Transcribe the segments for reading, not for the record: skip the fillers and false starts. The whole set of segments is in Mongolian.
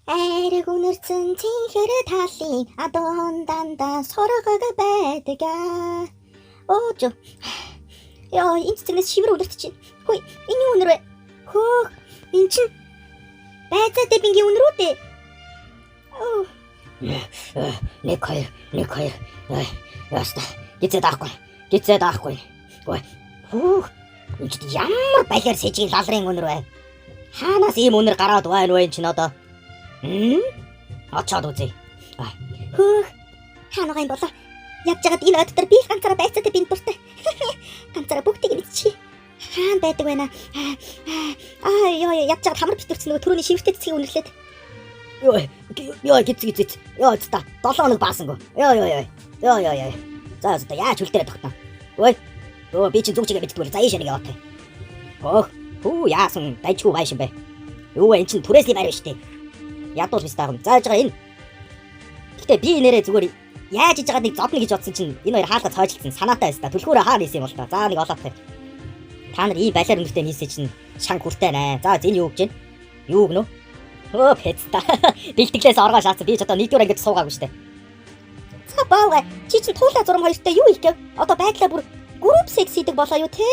Айраг үнэрсэн цэнхэр талын адуун дандаа соргог байдаг. Оо жо. Йоо, энэ цэцэгнээс шивэр үнэрт чинь. Хүй, энэ юу үнэр вэ? Хөөх, эн чин байцаатай бингийн үнэр үү дээ? Оо. 1 2 1 2. Яста. Гизээ даахгүй. Гизээ даахгүй. Ой. Хүүх. Энэ чинь ямар балиар сэжиг лалрын үнэр вэ? Хаанаас ийм үнэр гараад байна вэ энэ чинь одоо? Хм? Очоод үзье. Хөөх. Хаана байгаа юм болоо? Ядж хагаад энэ од дотор би л ганцаараа байцаатай бинд дуртай. Ганцаараа бүгдийг мэдчихье. Хаана байдаг вэ наа? Аа ёо, ядж хагаад хамар битүүрсэн нөгөө түрүүний шивэртэй цэцгийг үнэрлээд. Йоо, ёо, гиз гиз гиз. Ёо, та 7 хоног баасангүй. Ёо, ёо, ёо. Ёо, ёо, ёо. За, за, яаж хөл дээрээ тогтно. Ой. Өө, би чинь зүг чигээ мэддэггүй. За, ийшээ нэг яваа. Хөөх. Хүү, яасан дайчгүй байшин бэ? Юу вэ, эн чинь түрээсний байр биш үү? Ядуул биш таахан. За, яж байгаа энэ. Гэтэ би нэрээ зүгээр яаж иж байгаад нэг зодно гэж бодсон чинь энэ хоёр хаалга цоожлцсон санаатай байсан та. Түлхүүрээ хаана хийсэн юм бол та. За, нэг олоох юм. Та нар ийм балиар өнөртэй хийсэн чинь шанг хүртэй нэ. За, энэ юу гэж вэ? Юу гэнэ? Хөө, пэцта. Бэлтгэлээс оргоо шаацсан. Би ч одоо нэгдүгээр ангид суугаагүй штэ. За, баавга, чи чинь туулаа зурам хоёртой юу хийх гэв? Одоо байдлаа бүр group sex хийдэг болоо юу те?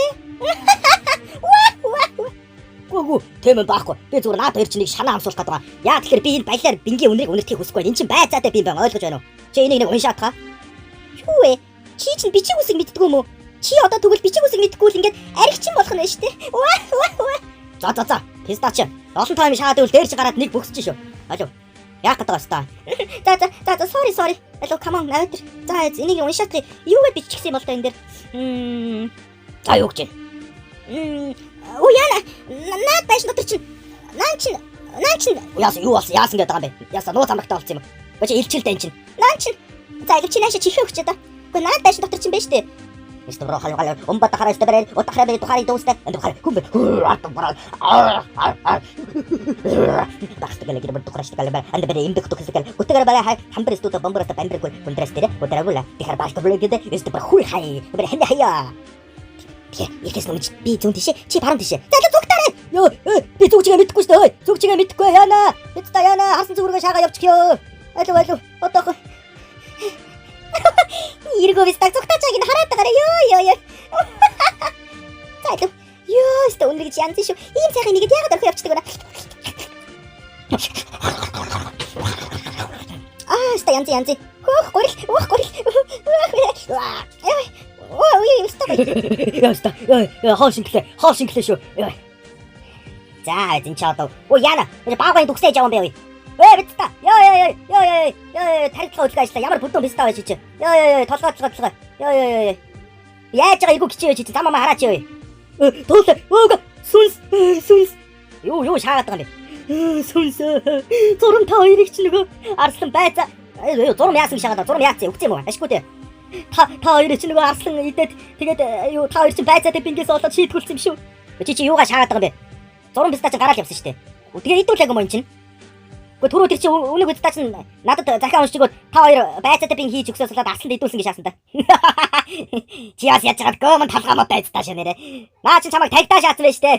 Гүү гүү, тэм юм баахгүй. Би зүгээр наад хоёр чинь нэг шанаа амсуулах гээд байгаа. Яа, тэгэхээр би энэ балиар бингийн үнэрийг үнэртхийг хүсэхгүй байна. Эн чинь байцаатай би юм байна. Ойлгож байна уу? Чи энийг нэг уншаад та. Юу вэ? Чи чинь бичиг үсэг мэддэггүй юм уу? Чи одоо тэгвэл бичиг үсэг мэддэггүй л ингээд аригчин болох нь штэ. Ваа ваа ваа. За, за, за. Пистач. Олон тайм шахаад ивэл дээр чи гараад нэг бөгсөж шүү. Алуу. Яах гээд байгаа ста. За, за, за, за, sorry, sorry. Алуу, come on, навтер. За, энийг уншаад юу гэж бичихсэн юм бол та энэ дээр. За, юу гэж вэ? Оо, яна, наад байшин дотор чинь наан чинь наан чинь Яасан, юу болсон? Яасан гэдэг байгаа юм бэ? Яасан, нууц амрагтай болсон юм. Ба чи илчилдэ эн чинь. Наан чинь. За, илч, чи наашаа чихээ өгч одоо. Үгүй, наад байшин дотор чинь байна штэ. Мистер Бро хал хал умба тахара стебэр отахра бэ тухари дууста энд хал хүм ат бара тахстагала гэр бэр тухара стагала бэ анд бэр имдэх тухсагала гутагара бара хай хамбэр стута бомбара та бамбэр гол кундрас тэр гутарагула тихар баш тэбэр гэдэг эст бэр хуй хай бэр хэнэ хаяа. Тэгэхээр ихээс нүмж би зүүн тийшээ, чи баруун тийшээ. За, зүгтаарай. Ёо, би зүг чигээ мэдэхгүй шүү дээ. Зүг чигээ мэдэхгүй яана. Эцта яана, харсан зүгрээ шаага явчих ёо. Алуу, алуу. Одоох. Эргөө вистаг зүгтаачааг нь хараад байгаарай. Ёо, ёо, ёо. За, алуу. Ёо, өстө үнэр гэж янз шүү. Ийм сайхан нэгэд яагаад орхио явчихдаг вэ? Аа, өстө янз янз. Хөөх, гурил, өөх, гурил. Ой, ой, өстө. Яста. Хоо шингэлээ. Хоо шингэлээ шүү. За, эзэн чи одоо. Өө, яана. Баагаын дүгсээ жаван бэ. Өө, битта. Ёо, ёо, ёо, ёо, ёо, ёо, тарилгаа хөдөлгөө ажиллаа. Ямар бүдүүн писта байж чи. Ёо, ёо, ёо, толгой, толгой, толгой. Ёо, ёо, ёо. Яаж байгаа эйгүү кичээ чи зам амаа хараач ёо. Туулаа. Өөг сүнс, сүнс. Юу, юу шаагаад байгаа юм бэ? Сүнс. Зурам та хоёрыг чи нөгөө арслан байцаа. Зурам яасан гэж шаагаад, зурам яатсан үгцэн юм уу? Ашгүй дээ. Та хоёрыг чи нөгөө арслан идээд тэгээд юу та хоёр чи байцаатай бингээс болоод шийтгүүлсэн юм шүү. Чи юугаа шаагаад байгаа юм бэ? Зурам писта чи гараал явсан шүү дээ. Тэгээ идүүлээг юм уу эн чинь? Гэхдээ түрүү тэр чи үнэг үдтаа чинь надад захиа уншиж өгөөд та хоёр байцаатай бин хийж өгсөөс болоод арсланд идүүлсэн гэж шаасан та. Чи яас яаж байгаа гомон талгаа мод айцтаа шээ нэрэ. Наа чи чамайг тагтаа шаацсан байж тээ.